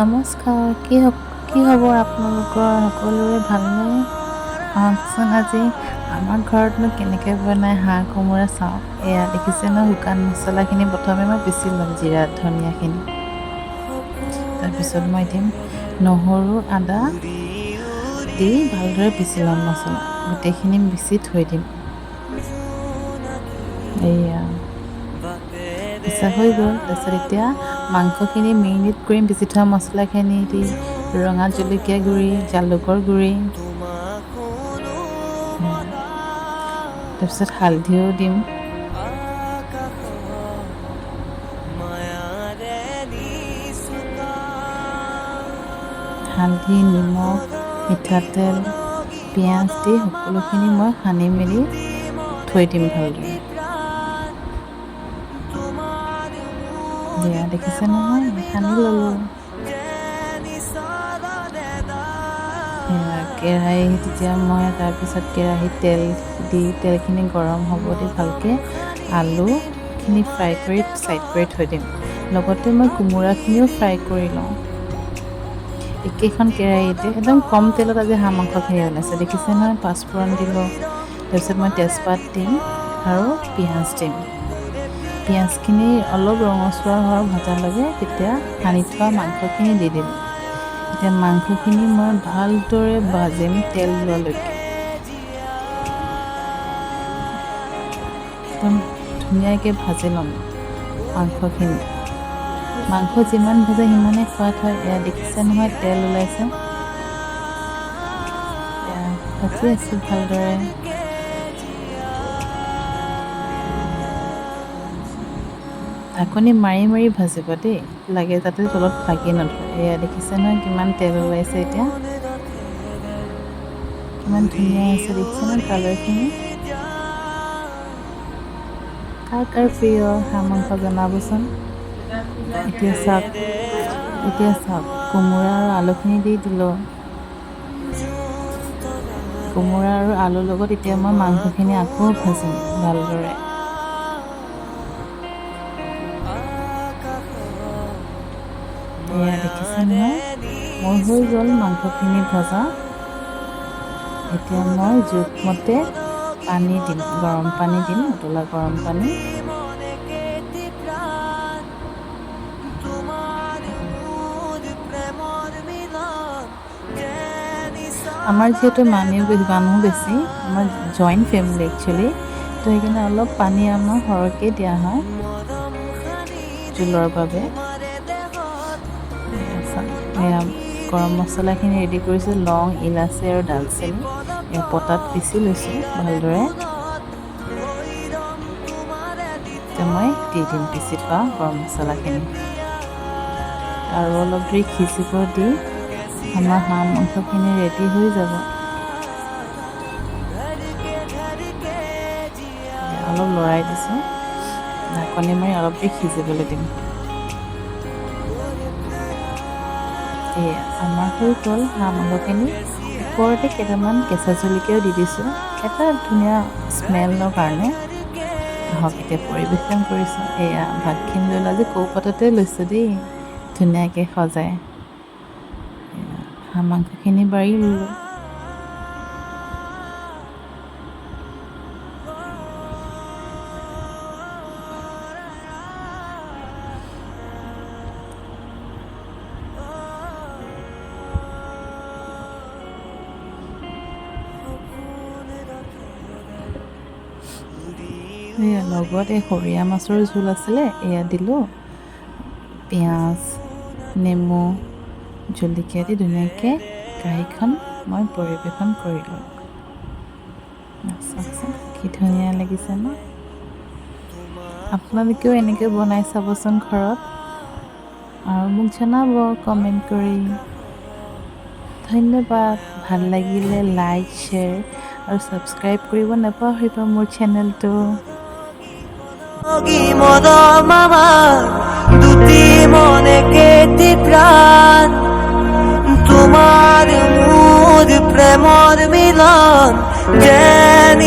নমস্কাৰ, কি খবৰ আপোনালোকৰ? সকলোৰে ভালনে? আহকচোন, আজি আমাৰ ঘৰতনো কেনেকৈ বনায় হাঁহ কোমোৰা চাওঁ। এয়া দেখিছে ন, শুকান মছলাখিনি প্ৰথমে মই পিচি ল'ম, জিৰা ধনিয়াখিনি। তাৰপিছত মই দিম নহৰু আদা দি ভালদৰে পিচি ল'ম। মছলা গোটেইখিনি পিচি থৈ দিম। এয়া পিচা হৈ গ'ল। তাৰপিছত এতিয়া মাংসখিনি মেৰিনেট কৰিম পিচি থোৱা মছলাখিনি দি, ৰঙা জলকীয়া গুড়ি, জালুকৰ গুড়ি, তাৰপিছত হালধিও দিম। হালধি, নিমখ, মিঠাতেল, পিঁয়াজ দি সকলোখিনি মই সানি মেলি থৈ দিম ভালদৰে। দিয়া, দেখিছে নহয়, সানি ল'লোঁ। কেৰাহী তেতিয়া মই তাৰপিছত কেৰাহীত তেল দি, তেলখিনি গৰম হ'ব দি ভালকৈ আলুখিনি ফ্ৰাই কৰি ছাইড কৰি থৈ দিম। লগতে মই কোমোৰাখিনিও ফ্ৰাই কৰি লওঁ একেইখন কেৰাহীতে। একদম কম তেলত আজি হাঁহ মাংসখিনি বনাইছে। দেখিছে নহয়, পাঁচফোৰণ দিলোঁ। তাৰপিছত মই তেজপাত দিম আৰু পিঁয়াজ দিম। পিঁয়াজখিনি অলপ ৰঙচুৱা হোৱা ভজালৈকে তেতিয়া সানি থোৱা মাংসখিনি দি দিম। এতিয়া মাংসখিনি মই ভালদৰে ভাজিম তেল ওলোৱালৈকে। একদম ধুনীয়াকৈ ভাজি ল'ম মাংসখিনি। মাংস যিমান ভাজে সিমানেই সোৱাদ হয়। এয়া দেখিছে নহয়, তেল ওলাইছে। এয়া ভাজি আছোঁ ভালদৰে। ঢাকনি মাৰি মাৰি ভাজিব দেই লাগে, যাতে তলত লাগি নধৰে। এয়া দেখিছে নহয়, কিমান তেল ওলাইছে। এতিয়া কিমান ধুনীয়া হৈছে, দেখিছে নহয় কালাৰখিনি। কাৰ কাৰ প্ৰিয় হাঁহ মাংস জনাবচোন। এতিয়া চাওক, এতিয়া চাওক, কোমোৰা আৰু আলুখিনি দি দিলোঁ। কোমোৰা আৰু আলুৰ লগত এতিয়া মই মাংসখিনি আকৌ ভাজিম ভালদৰে। এয়া দেখিছে নহয়, মোৰ হৈ গ'ল মাংসখিনি ভজা। এতিয়া মই জোখমতে পানী দিম, গৰম পানী দিম, উতলা গৰম পানী। আমাৰ যিহেতু মানুহ বেছি, আমাৰ জইণ্ট ফেমিলি একচুৱেলি, তো সেইকাৰণে অলপ পানী আমাৰ সৰহকৈ দিয়া হয় জোলৰ বাবে। এয়া গৰম মছলাখিনি ৰেডি কৰিছোঁ, লং, ইলাচি আৰু ডালচেনি। এয়া পটাত পিচি লৈছোঁ ভালদৰে। এতিয়া মই দি দিম পিচি থোৱা গৰম মছলাখিনি আৰু অলপ দেৰি সিজিব দি আমাৰ হাঁহ মাংসখিনি ৰেডি হৈ যাব। অলপ লৰাই দিছোঁ, ঢাকনি মাৰি অলপ দেৰি সিজিবলৈ দিম। এয়া আমাৰ হৈ গ'ল হাঁহ মাংসখিনি। ওপৰতে কেইটামান কেঁচা জলকীয়াও দি দিছোঁ, এটা ধুনীয়া স্মেলৰ কাৰণে। আহক, এতিয়া পৰিৱেশন কৰিছোঁ। এয়া ভাতখিনি লৈ আজি কৌপাততে লৈছোঁ দেই, ধুনীয়াকৈ সজাই হাঁহ মাংসখিনি বাঢ়ি ল'লোঁ। এয়া লগত এই সৰিয়হ মাছৰ জোল আছিলে, এয়া দিলোঁ। পিঁয়াজ, নেমু, জলকীয়া দি ধুনীয়াকৈ কাঁহীখন মই পৰিৱেশন কৰিলোঁ। চাওকচোন, কি ধুনীয়া লাগিছে ন? আপোনালোকেও এনেকৈ বনাই চাবচোন ঘৰত আৰু মোক জনাব কমেণ্ট কৰি। ধন্যবাদ। ভাল লাগিলে লাইক, শ্বেয়াৰ আৰু ছাবস্ক্ৰাইব কৰিব নাপাহৰিব মোৰ চেনেলটো। দুটি মনে কেটি প্ৰাণ, তোমাৰ মোৰ প্ৰেমৰ মিলন যেন।